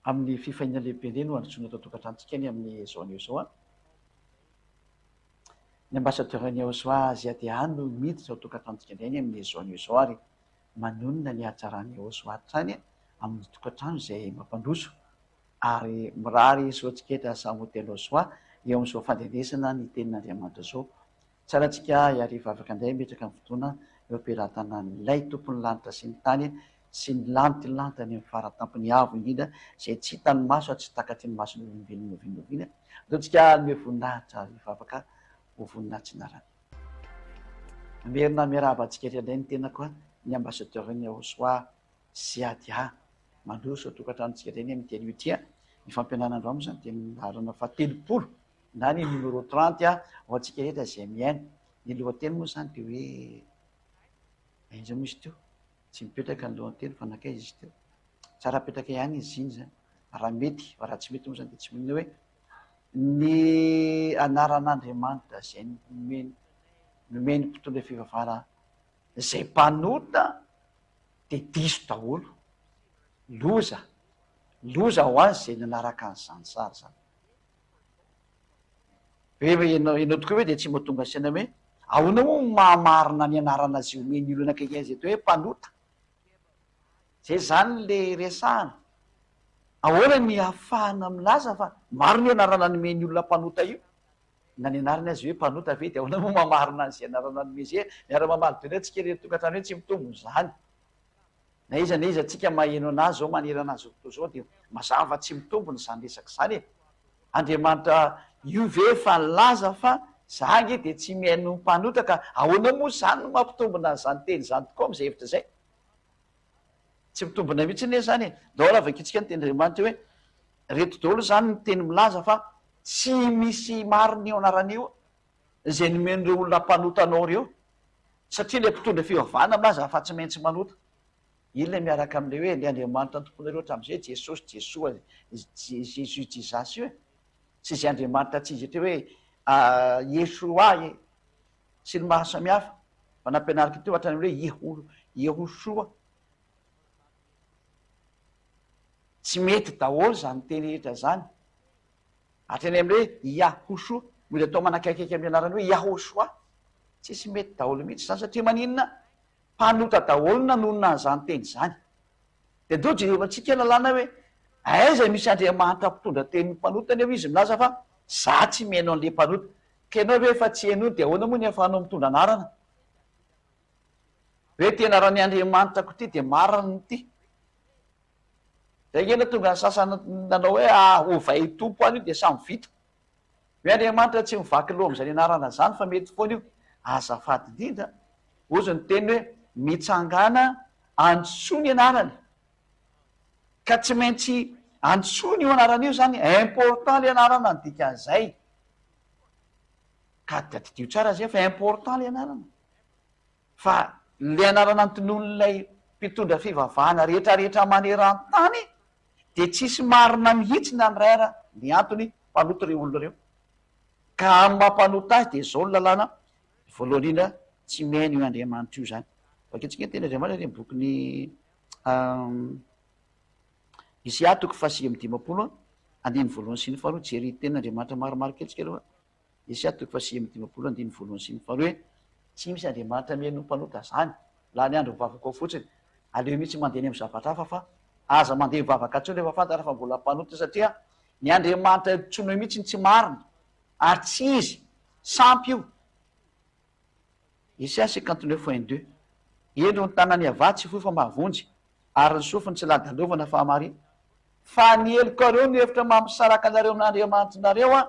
Amin'ny fifaliana lehibe indray no handrosoana eto an-tokantranontsika anie amin'izao anio izao an! Ny ambassadeur ny Aosoa Aziatea no miditra ao an-tokantranontsika indray anie amin'izao anio izao ary manonona ny hatsaran'ny Aosoa hatrany amin'ny tokantrano izay mampandroso ary mirary soa antsika eto samy ho telo Aosoa eo amin'izao fandrenesana ny tenin'Andriamanitra izao. Tsara antsika hiarivavaka indray hametraka ny fotoana eo am-pelatanan'ilay Tompon'ny lanitra sy ny tany sy ny lantilantany amin'ny faratampony avo indrindra izay tsy hitan'ny maso ary tsy takatry ny mason'ny olombelona n'oviana n'oviana. Andao tsika hanome voninahitra ary hivavaka ho voninahitsinarany. Mamerina miarahaba antsika rehetra indray ny tenako, ny ambassadeur ny Aosoa Siadia. Mandroso ao tokantranontsika indray ny amin'ity anio ity. Ny fampianarana androany moa izany dia ny laharana fahatelopolo na ny numéro 30 ho antsika rehetra izay mihaino. Ny lohateny moa izany dia hoe aiza moa izy teo? Tsy mipetraka ny lohateny fa nankaiza izy teo? Tsara apetraka ihany izy iny izany raha mety, fa raha tsy mety moa izany dia tsy maninona hoe ny anaran'Andriamanitra izay nomeny nomen'ny mpitondra fivavahana izay mpanota dia diso daholo. Loza, loza ho azy izay nanaraka an'izany sary izany. Hoe ianao ianao tokoa ve dia tsy mba tonga saina hoe ahoana moa no mahamarina ny anarana izay omen'ny olona akaiky azy eto hoe mpanota? Zay izany le resahana. Ahoana ny ahafahana milaza fa marina io anarana nomen'ny olona mpanota io? Na ny anarany aza hoe mpanota ve dia ahoana moa mahamarina an'izay anarana nomeny izay? Miara-mamaly daholo antsika irery tokantrano hoe tsy mitombina izany. Na iza na iza antsika maheno anazy zao manerana an'izao tontolo izao dia mazava fa tsy mitombina izany resaka izany e! Andriamanitra io ve efa nilaza fa za ange dia tsy mihaino ny mpanota ka ahoana moa izany no mampitombina an'izany teny izany tokoa amin'izay hevitra izay? Tsy mitombina mihitsy anie izany e! Ndao ary vakintsika ny tenin'Andriamanitra hoe reto daholo izany ny teny milaza fa tsy misy marina io anarana io izay nomen'ireo olona mpanota anao ireo satria ilay mpitondra fivavahana milaza fa tsy maintsy manota. Iny ilay miaraka amin'ilay hoe ilay Andriamanitra nitompoanareo hatramin'izay, Jesosy, Jesoa, Jesus, Jesus io e. Tsy izay Andriamanitra tsy izy eto hoe Yeshua e, sy ny maro samihafa. Fa nampianariko teo hatrany amin'ny hoe Yehoshua. Tsy mety daholo izany teny rehetra izany. Hatrany amin'ny hoe Yahoshuah, mody atao manakaikaiky amin'ny anarany hoe Yahoshuah. Tsisy mety daholo mihitsy izany satria maninona? Mpanota daholo no nanonona an'izany teny izany. Dia ndao jerevantsika lalàna hoe aiza misy Andriamanitra mpitondra tenin'ny mpanota nefa izy milaza fa za tsy mihaino an'le mpanota. Ka ianao ve efa tsy henoiny dia ahoana moa ny ahafahanao mitondra anarana? Hoe ty anaran'ny Andriamanitrako ity dia marina ity. Zay ange no tonga ny sasany nanao hoe ah ovay Tompo any io dia samy vita. Hoe Andriamanitra tsy mivaky loha amin'izany anarana izany fa mety foana io. Azafady indrindra, hozy ny teny hoe mitsangàna antsoy ny anarany. Ka tsy maintsy antsoina io anarana io izany, important le anarana ny dikan'izay. Ka tadidio tsara izay fa important le anarana. Fa ilay anarana notononin'ilay mpitondra fivavahana rehetra rehetra maneran-tany dia tsisy marina mihitsy na ny iray ara, ny antony, mpanota ireo olona ireo. Ka amin'ny maha mpanota azy dia izao ny lalàna, voalohany indrindra tsy mihaino io Andriamanitra io izany. Vakintsika ny tenin'Andriamanitra any amin'ny bokin'i Isaia toko faha-59 andininy voalohany sy ny faharoa, jery tenin'Andriamanitra maromaro kely tsika aloha. Isaia toko faha 59 andininy voalohany sy ny faharoa hoe, Tsy misy Andriamanitra mihaino ny mpanota izany, lany andro mivavaka ao fotsiny, aleo mihitsy mandeha any amin'ny zavatra hafa fa aza mandeha mivavaka intsony rehefa fantatra fa mbola mpanota satria ny Andriamanitra antsoinao mihitsy no tsy marina ary tsy izy, sampy io. Isaia 59 point 2 Indro ny tanan'i Yavah tsy fohy fa mahavonjy, ary ny sofiny tsy ladalovana fa hamarina. Fa ny helokareo no efitra mampisaraka anareo amin'Andriamanitrareo an,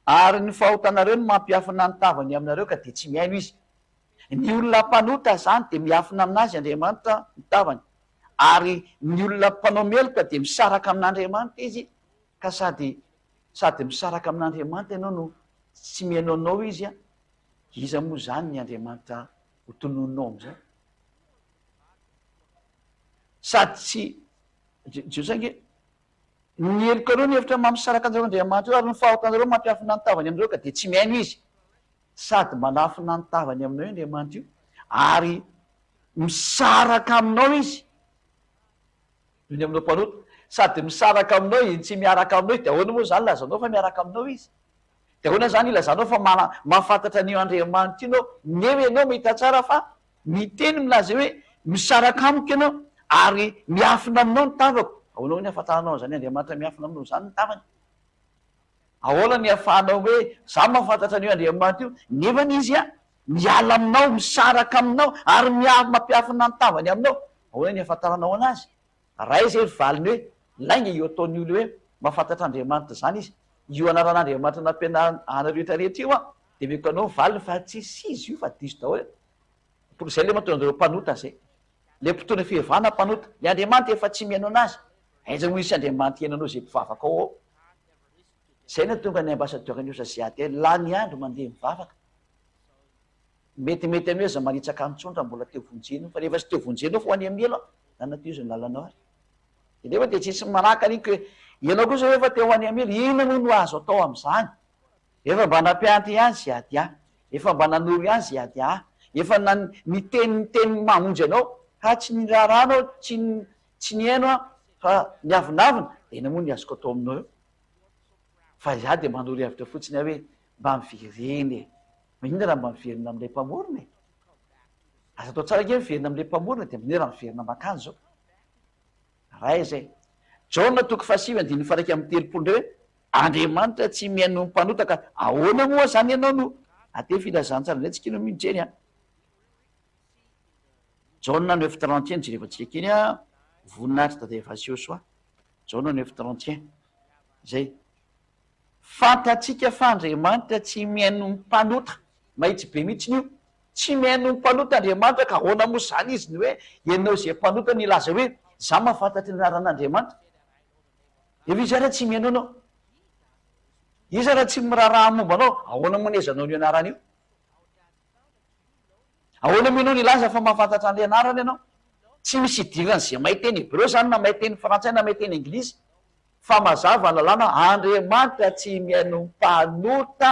ary ny fahotanareo no mampiafina ny tavany aminareo ka dia tsy mihaino Izy. Ny olona mpanota izany dia miafina aminazy Andriamanitra ny tavany, ary ny olona mpanao meloka dia misaraka amin'Andriamanitra izy, ka sady sady misaraka amin'Andriamanitra ianao no tsy mihaino anao Izy an, iza moa izany ny Andriamanitra ho tononinao amin'izay? Sady tsy, Jiosy ange, ny helokareo ny hevitra mampisaraka anareo Andriamanitra io ary ny fahotanareo mampiafina ny tavany aminareo ka dia tsy mihaino Izy. Sady manafina ny tavany aminao io Andriamanitra io ary misaraka aminao Izy. Noho ny aminao mpanota. Sady misaraka aminao izy no tsy miaraka aminao izy, dia ahoana moa izany ilazanao fa miaraka aminao izy? Dia ahoana izany ilazanao fa mahafantatra an'io Andriamanitra io ianao, nefa ianao mahita tsara fa miteny milaza hoe misaraka amiko ianao ary miafina aminao ny tavako. Ahoana hoy ny ahafantaranao an'izany Andriamanitra miafina aminao izany ny tavany? Ahoana ny ahafahanao hoe za mahafantatra an'io Andriamanitra io nefa izy miala aminao, misaraka aminao ary mampiafina ny tavany aminao? Ahoana ny ahafantaranao anazy? Raha izay ry valiny hoe lainga io ataon'ny olona hoe mahafantatra Andriamanitra izany izy, io anaran'Andriamanitra nampianarina anareo rehetra rehetra io an, dia omeko anao ny valiny fa tsisy izy io fa diso daholo e. Pour izay le mahatonga anareo mpanota zay. Le mpitondra fivavahana mpanota. Le Andriamanitra efa tsy mihaino anazy. Aiza moa hisy Andriamanitra hihaino anao izay mpivavaka ao ao. Izay nahatonga ny ambassadeur ny usa ZAD lany andro mandeha mivavaka. Metimety anao aza manitsaka any intsony raha mbola te ho vonjena io fa rehefa tsy te ho vonjena eo fa ho any amin'ny helo an, zany aty izy ny lalanao ary. Dia nefa dia tsisy manakana iny ko ianao kosa rehefa te ho any amin'ny helo inona moa no azo atao amin'izany? Efa mba nampianatra ihany Ziadia, efa mba nanoro ihany Ziadia, efa nan niteny ny teny mamonjy anao fa tsy niraharaha anao, tsy tsy nihaino aho fa niavonavona, dia inona moa ny azoko atao aminao eo? Fa izaho dia manoro hevitra fotsiny aho hoe mba miverena e! Maninona raha mba miverina amin'ilay Mpamorona e? Aza atao tsara ange miverina amin'ilay Mpamorona dia maninona raha miverina mankany izao? Ray izay. Jaona toko fahasivy andininy faha 31 indray hoe, Andriamanitra tsy mihaino ny mpanota ka ahoana moa izany ianao no aty filazantsara indray tsika no mijery an. Jaona neuf trente un jerevantsika kely an, voninahitry Dada Evasio Soa. Jaona neuf trente un. Izay. Fantatsika fa Andriamanitra tsy mihaino ny mpanota. Mahitsy be mihitsiny io. Tsy mihaino ny mpanota Andriamanitra ka ahoana moa izany izy ny hoe ianao izay mpanota no hilaza hoe za mahafantatra ny anaran'Andriamanitra? Nefa izy ara tsy mihaino anao. Izy ara tsy miraharaha momba anao. Ahoana moa ny ahaizanao an'io anarana io? Ahoana moa ianao no hilaza fa mahafantatra an'ilay anarana ianao? Tsy misy idiran'izay mahay teny hebreo izany na mahay teny frantsay na mahay teny anglisy. Fa mazava ny lalàna, Andriamanitra tsy mihaino mpanota,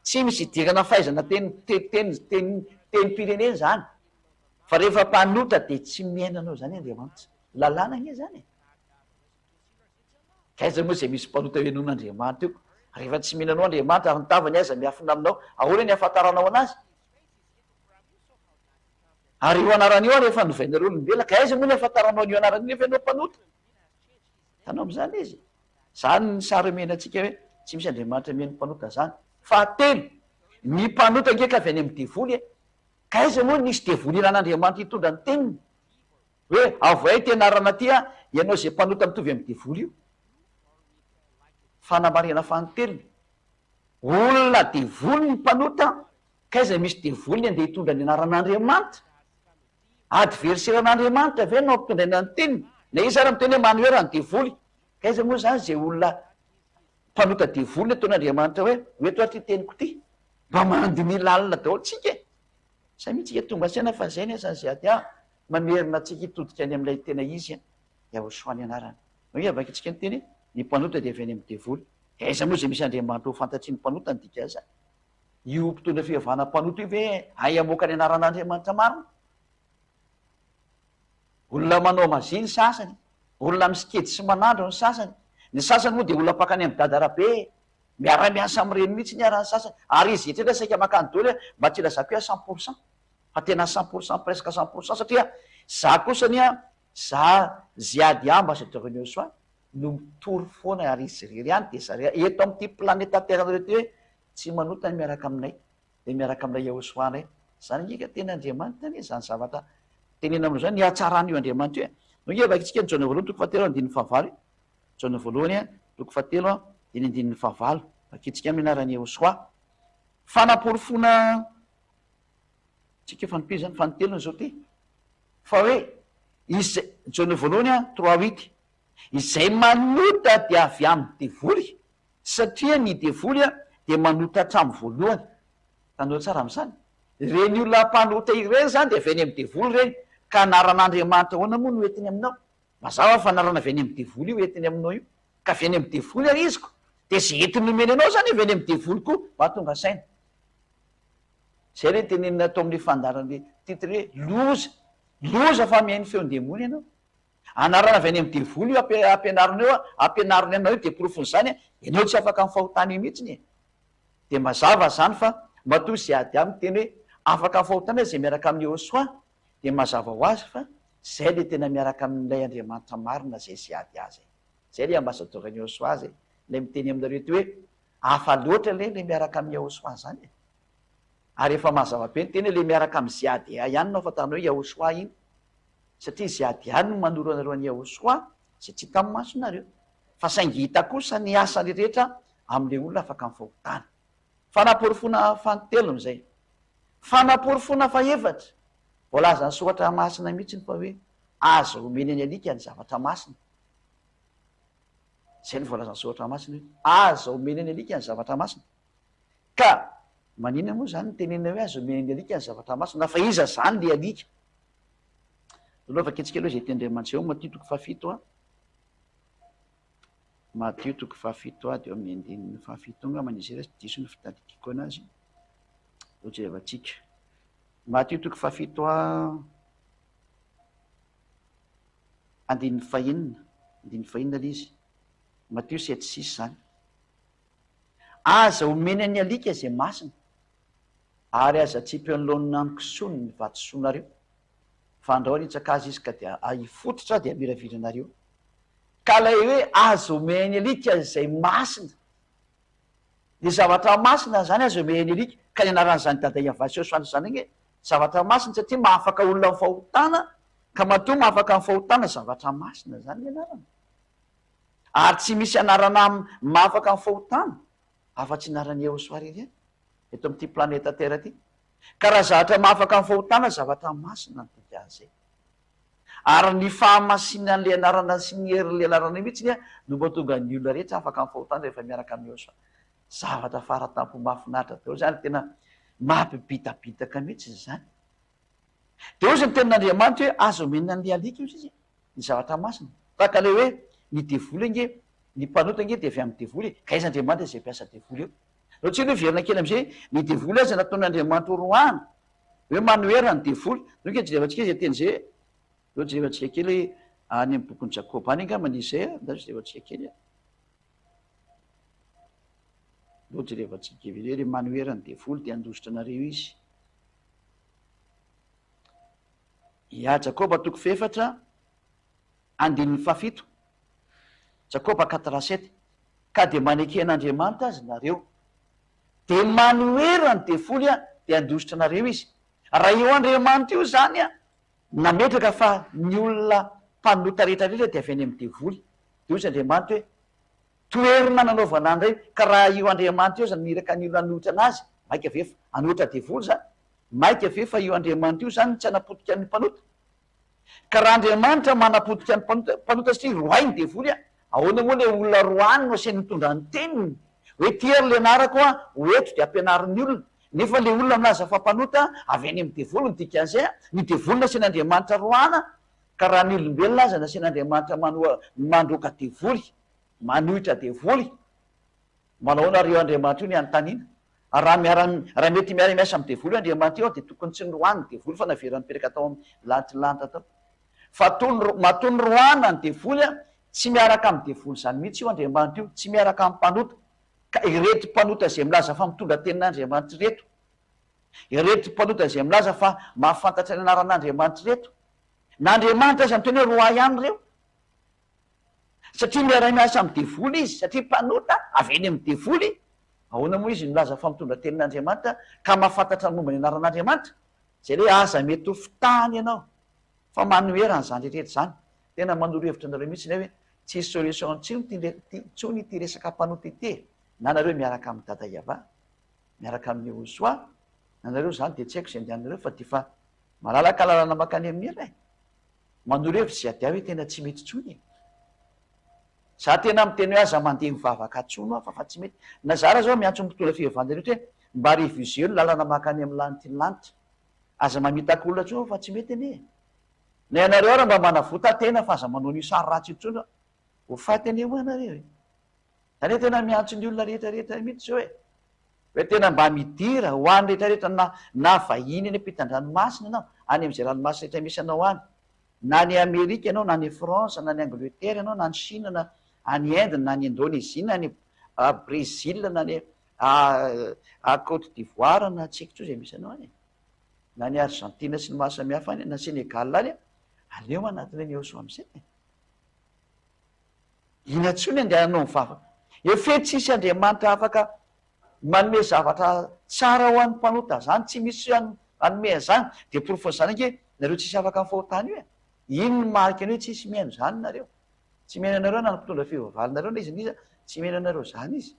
tsy misy idirana fahaizana teny teny teny tenim-pirenena izany. Fa rehefa mpanota dia tsy mihaino anao izany Andriamanitra. Lalàna anie izany e. K'aiza moa izay misy mpanota henoin'Andriamanitra eo? Rehefa tsy mino anao Andriamanitra ary ny tavany aza miafina aminao, ahoana ny ahafantaranao anazy? Ary io anarana io ary efa novainareo olombelona, ka aiza moa ny ahafantaranao an'io anarana io nefa ianao mpanota? Hitanao amin'izany izy? Izany ny sary omena antsika hoe tsy misy Andriamanitra mihaino mpanota izany. Fahatelo, ny mpanota ange ka avy any amin'ny devoly e! Ka aiza moa nisy devoly ilan'Andriamanitra hitondra ny teniny? Hoe avohay ity anarana ity an, ianao izay mpanota mitovy amin'ny devoly io. Fanamarihana fanintelony, olona devoly ny mpanota, k'aiza misy devoly ny andeha hitondra ny anaran'Andriamanitra? Adversaire an'Andriamanitra ve no ampitondraina ny teniny? Na iza ary miteny hoe manohera ny devoly, k'aiza moa izany izay olona mpanota devoly no ataon'Andriamanitra hoe ho eto ary ity teniko ity? Mba mandiniha lalina daholo tsika e! Samia tsika tonga saina fa zay ny asan'i Ziadia mamerina antsika hitodika any amin'ilay tena izy an, Yahoshua ny anarany. Hoe avakintsika ny teny hoe ny mpanota dia avy any amin'ny devoly. Dia aiza moa izay misy Andriamanitra ho fantatry ny mpanota ny dikan'izany? Io mpitondra fivavahana mpanota io ve hay hamoaka ny anaran'Andriamanitra marina? Olona manao magie ny sasany, olona misikedy sy manandro ny sasany, ny sasany moa dia olona mpankany amin'i Dada Rabe, Miara-miasa amin'ireny mihitsy ny ara ny sasany, ary izy rehetra saika mankany daholo eh, mba tsy ilazako hoe à 100% fa tena 100% presque 100% satria za kosa anie an, za Ziad ambassadeur ny Yosua no mitory foana ary izy irery ihany dia zareo eto amin'ity planeta terre nareo ity hoe tsy manota ny miaraka aminay dia miaraka amin'ilay Yahoshuah indray, zany ange ka tena Andriamanitra anie zany zavatra tenenina aminao zany, ny hatsaran'io Andriamanitra io e, no ange vakintsika ny Jaona voalohany toko fahatelo andininy fahavalo e. Jaona voalohany, toko fahatelo, dia ny andininy fahavalo. Vakintsika amin'ny anaran'i Yehoshoa. Fanaporofoana tsika fanompiana izany, fanintelony izao ity. Fa hoe, izay, Jaona voalohany, trois huit, izay manota dia avy amin'ny devoly, satria ny devoly dia manota hatramin'ny voalohany. Hitanareo tsara amin'izany? Ireny olona mpanota ireny izany dia avy any amin'ny devoly ireny, ka anaran'Andriamanitra ahoana moa no entiny aminao? Mazava fa anarana avy any amin'ny devoly io entiny aminao io. Ka avy any amin'ny devoly ary izy ko. Dia izay entiny nomeny anao izany avy any amin'ny devoly koa. Mba tonga saina. Izay ilay tenenina atao amin'ilay fandaharana ilay titre hoe loza. Loza fa mihaino feon-demony ianao. Anarana avy any amin'ny devoly io ampianarina io, ampianariny anao io dia porofon'izany ianao tsy afaka amin'ny fahotana io mihitsiny e. Dia mazava izany fa matoa izay ady aminy teny hoe afaka amin'ny fahotana izay miaraka amin'i Yehosua dia mazava ho azy fa izay ilay tena miaraka amin'ilay Andriamanitra marina izay izay ady azy e. Izay ilay ambasadaoran'i Yehosua izay, ilay miteny aminareo ety hoe hafa loatra ilay ilay miaraka amin'i Yehosua izany e. Ary efa mazava be ny teny hoe ilay miaraka amin'i ZADA ihany no ahafantaranao hoe Yahosua iny. Satria ZADA no manoro anareo an'i Yahosua izay tsy hita amin'ny masonareo. Fa saingy hita kosa ny asany rehetra amin'ilay olona afaka amin'ny fahotana. Fanaporofoana fanintelony izay. Fanaporofoana fahefatra, voalazan'ny soratra masina mihitsy fa hoe aza omena ny alika ny zavatra masina. Izay no voalazan'ny soratra masina hoe aza omena ny alika ny zavatra masina. Ka maninona moa izany no tenenina hoe aza omena ny alika ny zavatra masina fa iza izany le alika? Aloha vakintsika aloha izay tenin-dRamanjeo Matio toko fahafito a. Matio toko fahafito a dia eo amin'ny andininy fahafito angamba ny izy raha diso ny fitadidiako anazy. Ho jerevantsika. Matio toko fahafito a andininy fahenina, andininy fahenina ilay izy. Matio sept six izany. Aza omena ny alika izay masina, ary aza atsipy eo anoloan'ny hanin-kisoany ny vatosoanareo, fa andrao hanitsaka azy izy ka dia hifototra dia hamiravira anareo. Ka ilay hoe aza omena ny alika izay masina, ny zavatra masina izany aza omena ny alika, ka ny anaran'izany Dada Iavasiosy izany ange zavatra masina satria mahafaka olona amin'ny fahotana, ka matoa mahafaka amin'ny fahotana zavatra masina izany ny anarany. Ary tsy misy anarana mahafaka ny fahotana afa-tsy ny anaran'i Yehosua irery ihany eto amin'ity planeta Terre ity. Ka raha zavatra mahafaka ny fahotana, zavatra masina ny dikan'izay. Ary ny fahamasinan'ilay anarana sy ny herin'ilay anarana io mihitsy no mahatonga ny olona rehetra afaka amin'ny fahotana rehefa miaraka amin'i Yehosua. Zavatra fara-tampo mahafinaritra daholo izany, ary tena mampibitabitaka mihitsy izany. Dia hoy izy ny tenin'Andriamanitra hoe aza omena an'ilay alika hoy izy ny zavatra masina. Tahaka ilay hoe ny devoly ange, ny mpanota ange dia avy amin'ny devoly e. Ka aiza Andriamanitra izay mpiasa devoly eo? Aleo tsika aloha hiverina kely amin'izay hoe ny devoly aza nataon'Andriamanitra ho roahana, hoe manohera ny devoly. Aleo ange jerevantsika izay teny izay e. Aleo jerevantsika kely any amin'ny bokin'i Jakoba any angambany izay a. Andao jerevantsika kely a. Aleo jerevantsika kely hoe manohera ny devoly dia handositra anareo izy. Ia, Jakoba toko fahefatra, andininy fahafito, Jakoba quatre sept, Ka dia maneke an'Andriamanitra azy nareo, dia manohera ny devoly an, dia handositra anareo izy. Raha io Andriamanitra io izany an, nametraka fa ny olona mpanota rehetra rehetra dia avy any amin'ny devoly, dia hoy izy Andriamanitra hoe, Toerina nanaovana an'ireny, ka raha io Andriamanitra io aza niraka ny olona hanohitra an'azy, maika ve fa hanohitra devoly izany? Maika ve fa io Andriamanitra io izany no tsy hanapotika ny mpanota? Ka raha Andriamanitra manapotika ny mpanota, mpanota satria roahy ny devoly an, ahoana moa ilay olona roahiny no asainy mitondra ny teniny? Hoe ity ary ilay anarako an, ho eto dia ampianaro ny olona. Nefa ilay olona milaza fa mpanota avy any amin'ny devoly, ny dikan'izay an, ny devoly nasian'Andriamanitra roahana, Ka raha ny olombelona aza nasian'Andriamanitra manoa mandroaka devoly, manohitra devoly, manao ahoana ary io Andriamanitra io ny anontaniana? Ary raha miara raha mety miara miasa amin'ny devoly io Andriamanitra io dia tokony tsy noroahiny ny devoly fa naverany nipetraka tao amin'ny lanitry ny lanitra tao. Fa toa ny matoa noroahana ny devoly an, tsy miaraka amin'ny devoly izany mihitsy io Andriamanitra io, tsy miaraka amin'ny mpanota. Ka ireto mpanota izay milaza fa mitondra tenin'Andriamanitra ireto, ireto mpanota izay milaza fa mahafantatra ny anaran'Andriamanitra ireto, Na Andriamanitra aza miteny hoe roahy ihany ireo. Satria miara-miasa amin'ny devoly izy, satria mpanota avy eny amin'ny devoly, ahoana moa izy milaza fa mitondra tenin'Andriamanitra ka mahafantatra ny momba ny anaran'Andriamanitra? Izay ilay hoe aza mety ho fitahana ianao fa manohera an'izany rehetra izany. Tena manoro hevitra anareo mihitsy ilay hoe tsisy solution intsony ity resaka mpanota ity e! Na nareo miaraka amin'i Dada Yava, miaraka amin'i Yehosoa, na nareo izany dia tsy haiko izay andehananareo fa dia efa Malalaka lalana makany amin'ny ela e! Manoro hevitra izay adiahy hoe tena tsy mety intsony e! Za tena miteny hoe aza mandeha mivavaka tsony hoa fa fa tsy mety. Na za ara zao miantso ny mpitondra fivavahana rehetra hoe mba reviseo ny lalana makany amin'ny lanitry ny lanitra. Aza mamitaka olona tsony hoa fa tsy mety anie e! Na ianareo ara mba manavota tena fa aza manao an'io sary ratsy io tsony hoa. Ho faty anie hoa nareo e! Zany hoe tena miantso ny olona rehetra rehetra mihitsy zao e! Hoe tena mba midira ho any rehetra rehetra na na vahiny any ampitan-dranomasina ianao, any amin'izay ranomasina rehetra misy anao any. Na any Amerika ianao, na any France, na any Angleterre ianao, na any Chine, na any Inde, na any Indonésie, na any Brésil, na any Côte d'Ivoire, na tsy haiko intsony izay misy anao any e. Na any Argentine sy ny maro samihafa any, na Sénégal any, aleo manatona an'i Yehosua amin'izay e. Inona intsony andehananao mivavaka? Efe tsisy Andriamanitra afaka manome zavatra tsara ho an'ny mpanota zany, tsy misy hanome an'izany, dia porofon'izany ange nareo tsisy afaka amin'ny fahotana io e! Iny no marika ny hoe tsisy mihaino zany nareo, tsy mihaino anareo na ny mpitondra fivavahana nareo na iza na iza, tsy mihaino anareo zany izy.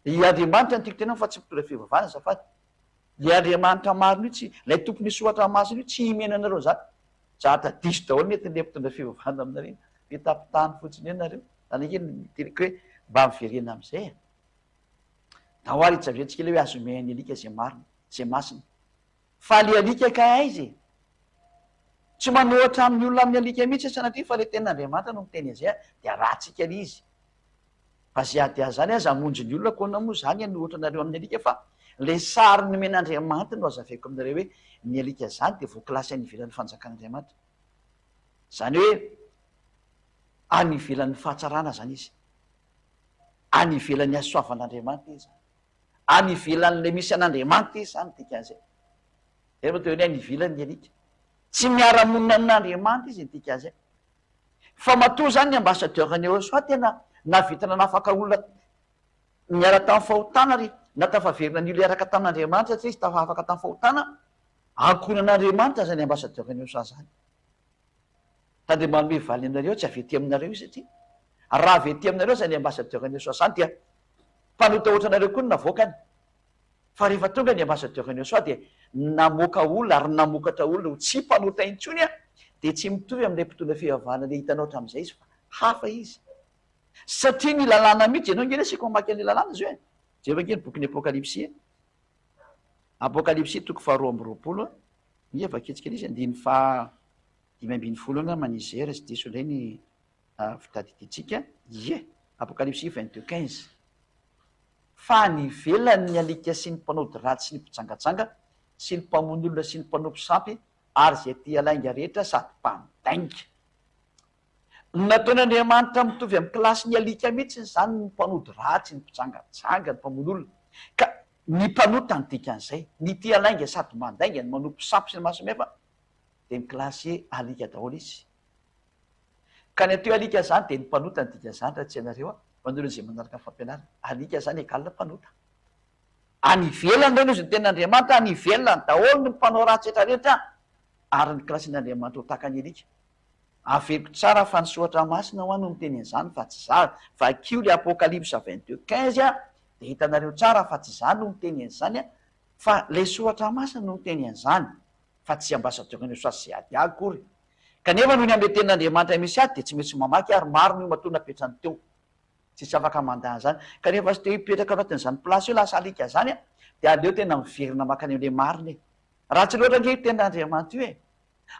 I Andriamanitra no tiako tenenina fa tsy mpitondra fivavahana azafady. Ilay Andriamanitra marina io tsy, ilay tompon'io soratra masina io tsy mihaino anareo zany. Zatra diso daholo ny entin'ilay mpitondra fivavahana aminareo iny. Fitapitahany fotsiny eo nareo. Zany ange no teniko hoe mba miverena amin'izay e. Ndao ary hijaventsika ilay hoe azo omean'ny alika izay marina, izay masina. Fa le alika kay aiza e? Tsy manohatra amin'ny olona amin'ny alika mihitsy sanatria fa le tenin'Andriamanitra no miteny an'izay dia arahantsika le izy. Fa ze ady azy zany aza hamonjy ny olona koa moa zany hanohatra anareo amin'ny alika fa le sary nomen'Andriamanitra no azavaiko aminareo hoe ny alika zany dia voakilasy any ivelan'ny fanjakan'Andriamanitra. Zany hoe any ivelan'ny fahatsarana zany izy. Any ivelan'ny hasoavan'Andriamanitra izy zany. Any ivelan'ilay misy an'Andriamanitra izy zany dikan'izay. Zay no atao hoe any ivelany ny alika. Tsy miara-monina amin'Andriamanitra izy ny dikan'izay. Fa matoa zany ny ambassadeur ny Eosoa tena nahavita nanafaka olona niala tamin'ny fahotana ary natafaverina ny olona hiaraka tamin'Andriamanitra satria izy tafahafaka tamin'ny fahotana, ankohonan'Andriamanitra zany ambassadeur ny Eosoa zany. Tandremo manome valiny anareo tsy avy ety aminareo izy satria raha avy ety aminareo zany ambassadeur ny Eosoa zany dia mpanota ohatranareo koa no navoakany. Fa rehefa tonga ny ambassadeur ny Eosoa dia namoaka olona ary namokatra olona ho tsy mpanota intsony an, dia tsy mitovy amin'ilay mpitondra fivavahana ilay hitanao hatramin'izay izy fa hafa izy. Satria ny lalàna mihitsy, ianao ange asiako mamaky an'ilay lalàna izao e. Jereo ange ny bokin'ny Apokalypsy e. Apokalypsy toko faharoa amby roapolo an, Inga vakintsika ilay izy andininy faha 15 angamba ny izay raha tsy diso indray ny fitadidiantsika. Ie, Apokalypsy 22 15. Fa any ivelany ny alika sy ny mpanao ody ratsy sy ny mpijangajanga sy ny mpamono olona sy ny mpanompo sampy ary izay tia lainga rehetra sady mpandainga. Nataon'Andriamanitra mitovy amin'ny kilasin'ny alika mihitsy izany ny mpanody ratsy, ny mpijangajanga, ny mpamono olona. Ka ny mpanota ny dikan'izay. Ny tia lainga sady mandainga, ny manompo sampy sy ny maro samihafa dia mikilasy alika daholo izy. Ka ny atao hoe alika izany dia ny mpanota ny dikan'izany raha tsy ianareo an, ho an'ireo izay manaraka ny fampianarana. Alika izany égale mpanota. Any ivelany ireny hozy ny tenin'Andriamanitra, any ivelany daholo ny mpanao ratsy rehetra rehetra ary ny kilasin'Andriamanitra ho tahaka ny alika. Averiko tsara fa ny soratra masina hoa no miteny an'izany fa tsy za, vakio le apocalypse 22 15 a dia hitanareo tsara fa tsy za no miteny an'izany fa le soratra masina no miteny an'izany fa tsy ambassadeur ny soa sy ady akory. Kanefa noho ny amin'ilay tenin'Andriamanitra misy ahy dia tsy maintsy mamaky ary marina io matoa napetrany teo. Tsisy afaka mandà an'izany. Ka rehefa tsy te hipetraka ao anatin'izany place io lasa alika izany an, dia aleo tena miverina mankany amin'ilay marina e. Ratsy loatra ange io tenin'Andriamanitra io e.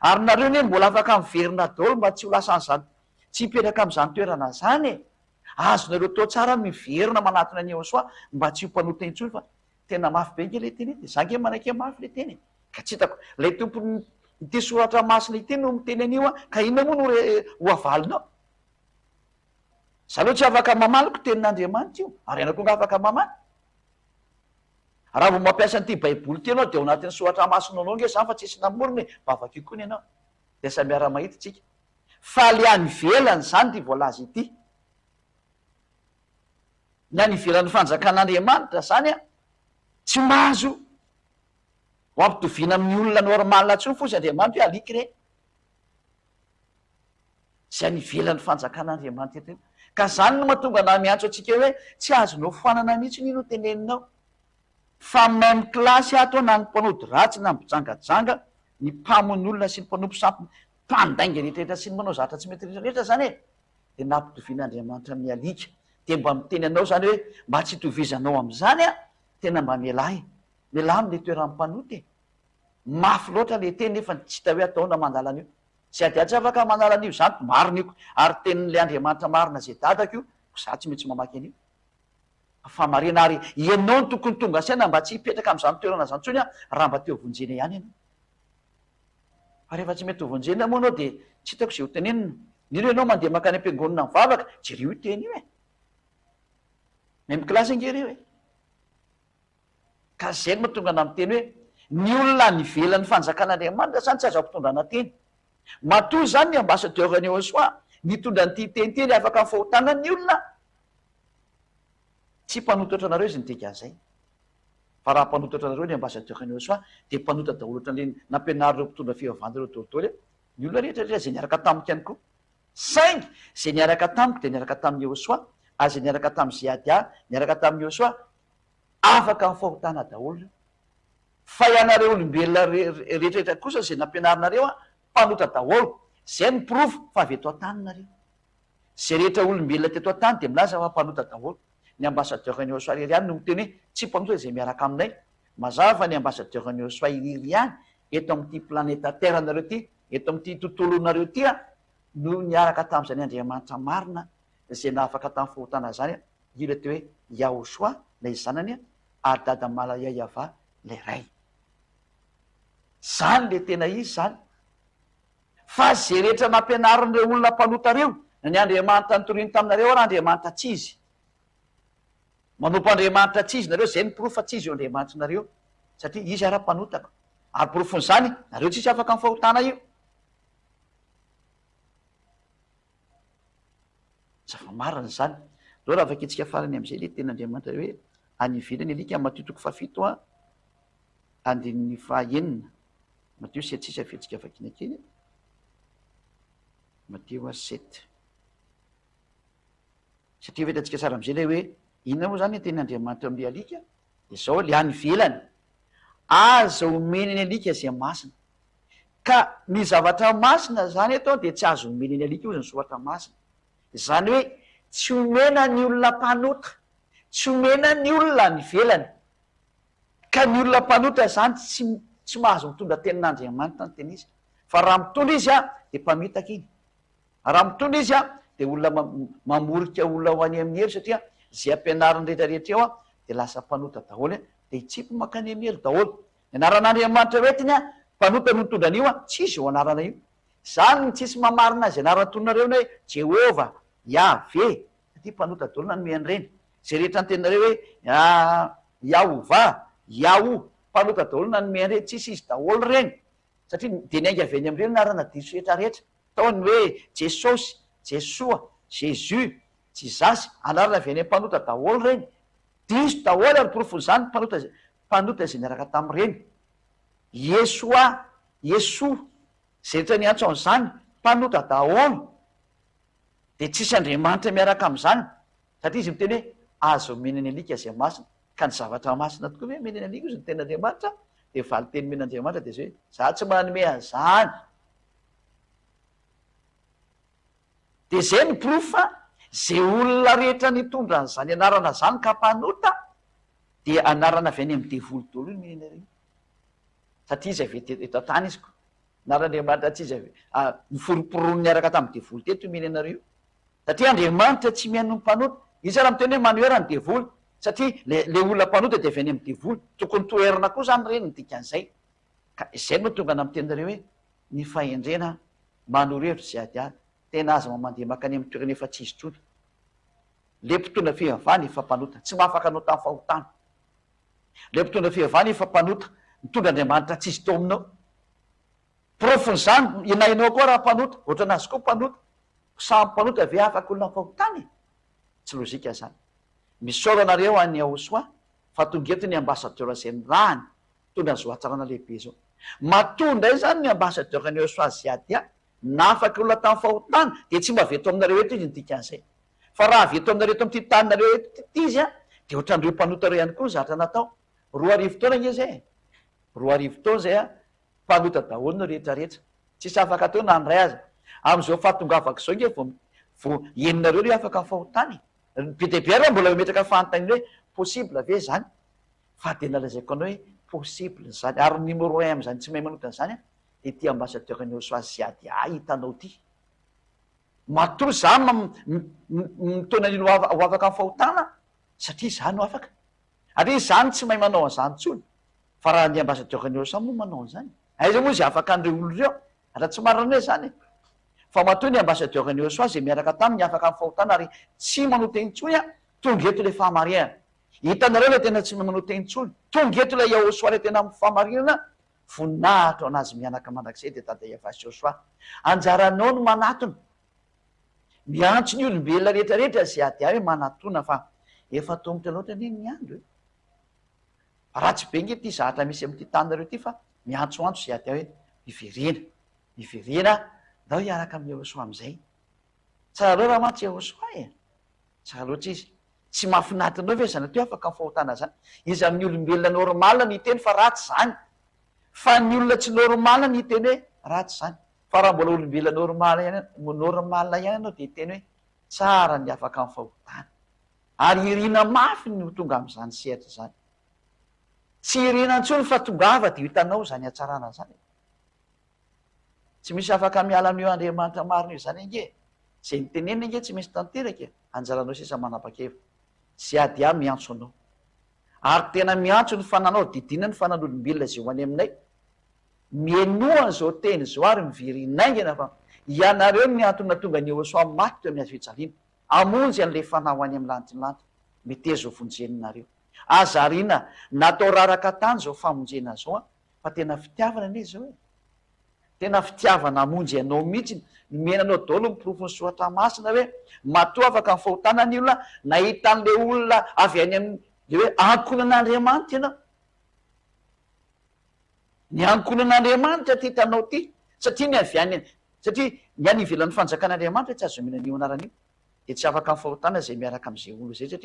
Ary nareo anie mbola afaka miverina daholo mba tsy ho lasa an'izany, tsy hipetraka amin'izany toerana izany e. Azonareo atao tsara ny miverina manatona an'i Yehosua mba tsy ho mpanota intsony fa tena mafy be ange ilay teny e. Za ange manaiky hoe mafy ilay teny e. Ka tsy hitako. Ilay tompon'ity soratra masina ity no miteny an'io an, ka inona moa no re ho avalinao? Za aloha tsy afaka mamaly ko tenin'Andriamanitra io, ary ianao koa nga afaka mamaly? Raha vao mampiasa an'ity baiboly ity ianao dia ao anatin'ny soratra masina anao nge zany fa tsisy namorona e, mba vakio koa ny anao dia samy miara-mahita tsika. Fa le any ivelany zany ity voalaza ity. Ny any ivelan'ny fanjakan'Andriamanitra zany an, tsy mahazo ho ampitoviana amin'ny olona normal intsony fotsiny Andriamanitra hoe alika ireny. Izay any ivelan'ny fanjakan'Andriamanitra eto io. Ka izany no mahatonga anah miantso antsika hoe tsy azonao foanana mihitsy io no teneninao. Fa même classe ato na ny mpanody ratsy na ny mpijangajanga, ny mpamono olona sy ny mpanompo sampy, mpandainga rehetra rehetra sy ny manao zavatra tsy mety rehetra rehetra izany e! Dia nampitovian'Andriamanitra amin'ny alika. Dia mba miteny anao izany hoe mba tsy hitovizanao amin'izany an, tena mba mialà e! Mialà amin'ilay toeran'ny mpanota e! Mafy loatra ilay teny nefa tsy hita hoe ataona mandala an'io. Tsy adiady tsy afaka manala an'io izany, marina io, ary tenin'ilay Andriamanitra marina izay dadako io, koa za tsy maintsy mamaky an'io. Famarena ary ianao no tokony tonga saina mba tsy hipetraka amin'izany toerana izany intsony raha mba te ho vonjena ihany ianao. Fa rehefa tsy mety ho vonjena moa ianao dia tsy hitako izay ho tenenina. Indrindra ianao mandeha mankany am-piangonana mivavaka, jereo io teny io e! Même classe ange ireo e! Ka izay no mahatonga anah miteny hoe ny olona any ivelan'ny fanjakan'Andriamanitra izany tsy azo ampitondrana teny. Matoa izany ny ambassadeur an'i Yehosua nitondra an'ity teny ity ary afaka ny fahotana ny olona, tsy mpanota ohatranareo izy ny dikan'izay. Fa raha mpanota ohatranareo ny ambassadeur an'i Yehosua dia mpanota daholo ohatran'ireny nampianarin'ireo mpitondra fivavahana ireo daholo ny olona rehetra rehetra izay niaraka tamiko ihany koa. Saingy izay niaraka tamiko dia niaraka tamin'i Yehosua ary izay niaraka tamin'i Zehadia niaraka tamin'i Yehosua Afaka amin'ny fahotana daholo ireo. Fa ianareo olombelona rehetrarehetra kosa izay nampianarinareo an, mpanota daholo. Izay no porofo fa avy eto an-tany nareo. Izay rehetra olombelona teto an-tany dia milaza fa mpanota daholo. Ny ambassadeur an'i Yehosua irery ihany no miteny hoe tsy mpanota izay miaraka aminay. Mazava fa ny ambassadeur an'i Yehosua irery ihany eto amin'ity planeta terre nareo ity, eto amin'ity tontolonareo ity an, no niaraka tamin'izany Andriamanitra marina izay nahafaka tamin'ny fahotana izany. Io ilay atao hoe Yahoshua, ilay zanany, ary Dada Malayayavah, ilay ray. Izany ilay tena izy izany. Fa izay rehetra nampianarin'ireo olona mpanota ireo, na ny Andriamanitra nitoriany taminareo ary Andriamanitra tsy izy. Manompo Andriamanitra tsy izy nareo, izay no porofo fa tsy izy io Andriamanitrinareo, satria izy ara mpanotaka. Ary porofon'izany, nareo tsisy afaka amin'ny fahotana io. Zava-marina izany. Aleo raha vakintsika farany amin'izay ilay tenin'Andriamanitra hoe any ivelany alika, Matio toko fahafito a, andininy fahaenina. Matio sept sisa averintsika vakiana kely. Matio a sept. Satria efa hitantsika tsara amin'izay ilay hoe inona moa izany ny tenin'Andriamanitra amin'ilay alika? Dia izao, ilay any ivelany. Aza omena ny alika izay masina. Ka ny zavatra masina izany eto dia tsy azo omena ny alika hozy ny soratra masina. Izany hoe tsy omena ny olona mpanota, tsy omena ny olona any ivelany. Ka ny olona mpanota izany tsy tsy mahazo mitondra tenin'Andriamanitra ny tena izy. Fa raha mitondra izy dia mpamitaka iny. Raha mitondra izy dia olona mamorika olona ho any amin'ny helo satria izay ampianariny rehetra rehetra eo dia lasa mpanota daholo dia hitsipy mankany amin'ny helo daholo. Ny anaran'Andriamanitra ho entiny an, mpanota no nitondra an'io an, tsisy io anarana io. Zany no tsisy mamarina azy anarana tononareo ny hoe Jehovah, Yahve, satria mpanota daholo nanome an'ireny. Izay rehetra anteninareo hoe Yahovah, Yahu, mpanota daholo nanome an'ireny, tsisy izy daholo ireny. Satria dia niainga avy any amin'ireny anarana diso rehetra rehetra. Tao ny hoe Jesosy, Jesoa, Jesus, Jizasy, anarana avy any amin'ny mpanota daholo ireny. Diso daholo ary porofon'izany mpanota Mpanota izay niaraka tamin'ireny. Yeshoa, Yeshoa, izay rehetra niantso an'izany, mpanota daholo. Dia tsisy Andriamanitra miaraka amin'izany, satria izy miteny hoe, Aza omena ny alika izay masina. Ka ny zavatra masina tokoa ve omena ny alika hozy ny tenin'Andriamanitra? Dia valin-teny omen'Andriamanitra dia izao hoe, Za tsy manome an'izany. Dia izay no porofo fa izay olona rehetra nitondra an'izany anarana izany ka mpanota dia anarana avy any amin'ny devoly daholo io nomenareo io. Satria izy avy eto an-tany izy ko. Anaran'Andriamanitra tsy izy avy noforomporoniny niaraka tamin'ny devoly teto io menanareo io. Satria Andriamanitra tsy mihaino ny mpanota. Izy ary miteny hoe manohera ny devoly. Satria le le olona mpanota dia avy any amin'ny devoly. Tokony toherina koa izany ireny ny dikan'izay. Ka izay no mahatonga anah miteny anareo hoe ny fahendrena manoro hevitra sy adiady. Tena aza mba mandeha mankany amin'ny toerana efa tsy izy intsony. Le mpitondra fivavahana efa mpanota. Tsy mahafaka anao tamin'ny fahotana. Le mpitondra fivavahana efa mpanota. Nitondra Andriamanitra tsy izy teo aminao. Porofon'izany, na ianao koa raha mpanota, ohatran'azy koa mpanota. Samy mpanota ve afaka olona amin'ny fahotana e? Tsy lojika izany. Misaora anareo any Yahosoa fa tonga eto ny ambassadeur izay nirahany Mitondra an'izao hatsarana lehibe izao. Matoa indray izany ny ambassadeur ny Esoa Ziadia nafaka olona tamin'ny fahotana dia tsy mba avy eto aminareo eto izy ny dikan'izay. Fa raha avy eto aminareo eto amin'ity taninareo eto ity izy an, dia ohatran'ireo mpanota ireo ihany koa ny zatra natao. 2000 taona ange izay e! 2000 taona izay an, mpanota daholo ny rehetra rehetra. Tsisy afaka teo na ny iray aza. Amin'izao fahatongavako izao ange vao vao henonareo ilay afaka ny fahotana e! Be dia be ary mbola mametraka fanontaniana hoe possible ve izany? Fa dia nalazaiko anao hoe possible izany, ary ny numéro un amin'izany tsy mahay manota an'izany an, dia ity ambassadeur ny Osoa Ziady ahy hitanao ity. Matoa za mitaona an'iny ho afaka amin'ny fahotana, satria za no afaka. Ary izy zany tsy mahay manao an'izany intsony. Fa raha ny ambassadeur ny Osoa moa manao an'izany, aiza moa izay afaka an'ireo olona ireo? Raha tsy marina anie izany e! Fa matoa ny ambassadeur ny Yehosua izay miaraka taminy afaka amin'ny fahotana ary tsy manota intsony an, tonga eto ilay fahamarinana. Hitanareo ilay tena tsy manota intsony. Tonga eto ilay Yehosua ilay tena amin'ny fahamarinana, voninahitra ho an'azy mianaka mandrakizay dia Dada Yavah sy Yehosua. Anjaranao ny manatona. Miantso ny olombelona rehetra rehetra izay ady ahy hoe manatona fa efa tomotra loatra anie ny andro e! Ratsy be nge ity zahatra misy amin'ity taninareo ity fa miantsoantso izay ady ahy hoe miverena, miverena ndao hiaraka amin'i Yehosua amin'izay. Tsara loatra mantsy Yehosua e! Tsara loatra izy. Tsy mahafinaritra anao ve izany atao hoe afaka amin'ny fahotana izany? Iza amin'ny olombelona normal no hiteny fa ratsy izany? Fa ny olona tsy normal no hiteny hoe ratsy izany. Fa raha mbola olombelona normal ihany normal ihany ianao dia hiteny hoe tsara ny afaka amin'ny fahotana. Ary irina mafy ny ho tonga amin'izany sehatra izany. Tsy irina intsony fa tongava dia ho hitanao izany hatsarana izany e. Tsy misy afaka miala amin'io Andriamanitra marina io izany ange e. Izay niteneniny ange tsy maintsy tanteraka e. Anjaranao sisa manapa-kevitra. Izay ady ahy miantso anao. Ary tena miantso ny fananao, didina ny fanan'olombelona izay ho any aminay. Mihainoa an'izao teny izao ary miverena haingana fa ianareo no antony nahatonga an'i Yehosua maty teo amin'ny hazo fijaliana. Hamonjy an'ilay fanahy ho any amin'ny lanitry ny lanitra. Meteza ho vonjenareo. Aza ariana natao raraka tany izao famonjena izao an! Fa tena fitiavana anie izao e! Tena fitiavana hamonjy anao mihitsy. Nomena anao daholo ny porofon'ny soratra masina hoe matoa afaka ny fahotana ny olona, nahita an'ilay olona avy any amin'ny le hoe ankohonan'Andriamanitra ianao. Ny ankohonan'Andriamanitra ity hitanao ity, satria ny avy any satria ny any ivelan'ny fanjakan'Andriamanitra tsy azo omena an'io anarana io, dia tsy afaka amin'ny fahotana izay miaraka amin'izay olona izay satria.